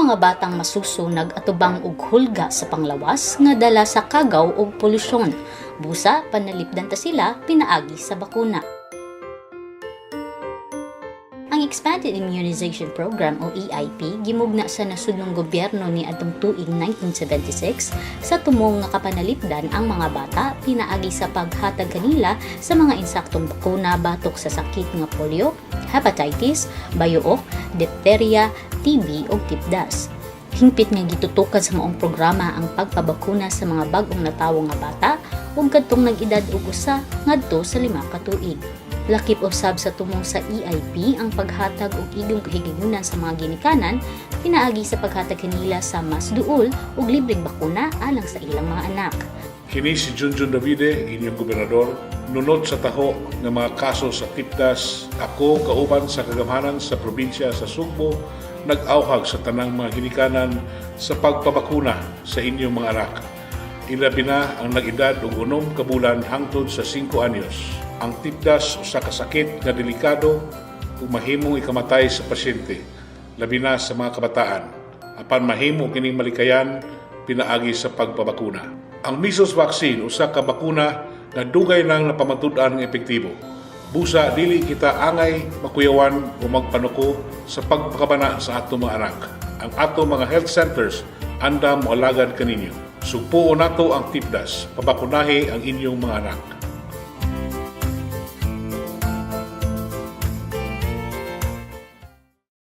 Mga batang masuso nag-atubang og hulga sa panglawas nga dala sa kagaw ug polusyon. Busa panalipdan ta sila pinaagi sa bakuna. Ang Expanded Immunization Program o EIP gimugna sa nasudnong gobyerno ni adtong tuig 1976 sa tumong nga kapanalipdan ang mga bata pinaagi sa paghatag kanila sa mga insaktong bakuna batok sa sakit nga polio, hepatitis, bayuok, diphtheria, TB ug tipdas. Hingpit nga gitutukan sa maong programa ang pagpabakuna sa mga bag-ong natawo nga bata ug kadtong nag-edad og 1 ngadto sa 5 ka tuig. Lakip usab sa tumong sa EIP ang paghatag og igong kahigayonan sa mga ginikanan pinaagi sa paghatag kanila sa mas duol ug libreng bakuna alang sa ilang mga anak. Kini si Junjun Davide, inyong gobernador, nunot sa taho ng mga kaso sa tipdas, ako kauban sa kagamhanan sa probinsya sa Sugbo, nag-awhag sa tanang mga ginikanan sa pagpabakuna sa inyong mga anak. Ilabi na ang nag-edad og 6 ka bulan hangtod sa 5 anyos. Ang tipdas usa ka sakit nga delikado ug mahimong ikamatay sa pasyente, labi na sa mga kabataan. Apan mahimo kining malikayan pinaagi sa pagpabakuna. Ang measles vaccine usa ka bakuna nga dugay nang napamatud-an nga epektibo. Busa dili kita angay makuyawan o magpanuko sa pagpakabana sa ato mga anak. Ang ato mga health centers andam moalagad kaninyo. Sugpuon nato ang tipdas, pabakunahi ang inyong mga anak.